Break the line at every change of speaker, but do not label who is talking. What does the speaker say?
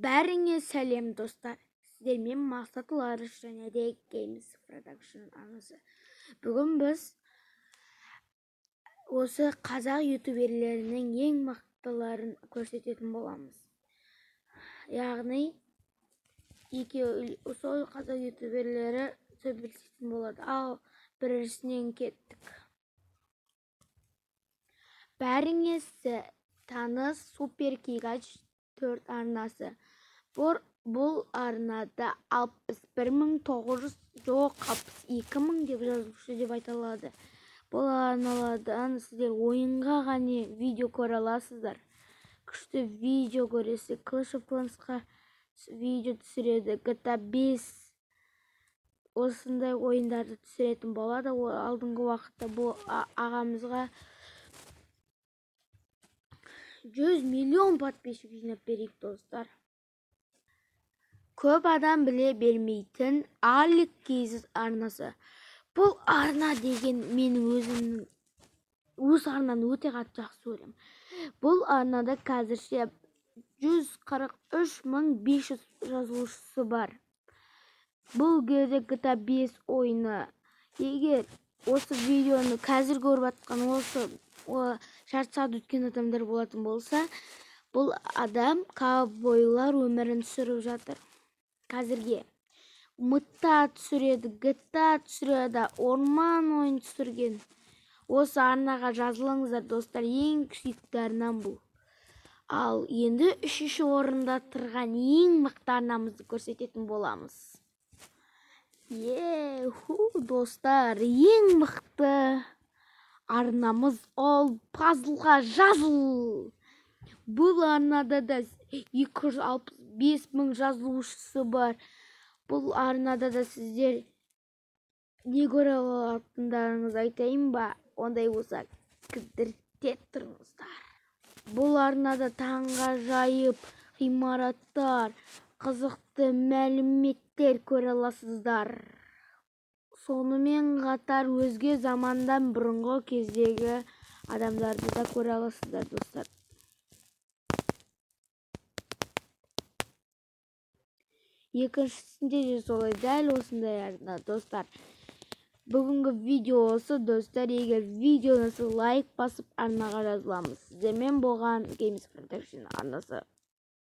Бәріңе сәлем, достар! Сіздермен Мақсат Ларыш және де Games Production арнасы. Бүгін біз осы қазақ ютуберлерінің ең мықтыларын көрсететін боламыз. Яғни екеуі сол қазақ ютуберлері төбелесетін болады. Ал біріншісінен кеттік. Бәріңе таныс Супер Кигач 4 арнасы. Бұл арнада 61 900, жоқ, 62 000 деп жазушы деп айтылады. Бұл арналадан сіздер ойынға ғана видео көре аласыздар. Күшті видео көресіз. Clash of Clansқа видео түсіреді. GTA 5 осындай ойындарды түсіретін болады. Алдыңғы уақытта бұл ағамызға 100 миллион подписчик жинап берейік, достар. Көп адам біле бермейтін Алик Kz арнасы. Бұл арна деген менің өзімнің осы арнаны өте қатты жақсы көремін. Бұл арнада қазірше 143 500 жазылушысы бар. Бұл жерде GTA 5 ойыны. Егер осы видеоны қазір көріп жатқан, осы жарты сағат өткен адамдар болатын болса, бұл адам ковбойлар өмірін түсіріп жатыр. Қазірге мта түсіреді, GTA түсіреді, орман ойын түсірген. Осы арнаға жазылыңыздар, достар, ең сүйікті арнам бұл. Ал енді үшінші орында тұрған ең мықты арнамызды көрсететін боламыз. Е-ху, достар, ең мықты арнамыз ол Пазлға жазыл. Бұл арнада да 265 000 жазылушысы бар. Бұл арнада да сіздер не көре алатындарыңызды айтайын ба? Ондай болса, кідірте тұрыңыздар. Бұл арнада таңғажайып ғимараттар, қызықты мәліметтер көре аласыздар. Сонымен қатар өзге замандан бұрынғы кездегі адамдарды да көре аласыздар, достар. Екіншісінде де солай, дәл осындай арна, достар. Бүгінгі видео осы, достар. Егер видео ұнаса, лайк басып, арнаға жазыламыз. Сіздермен болған Games Production арнасы.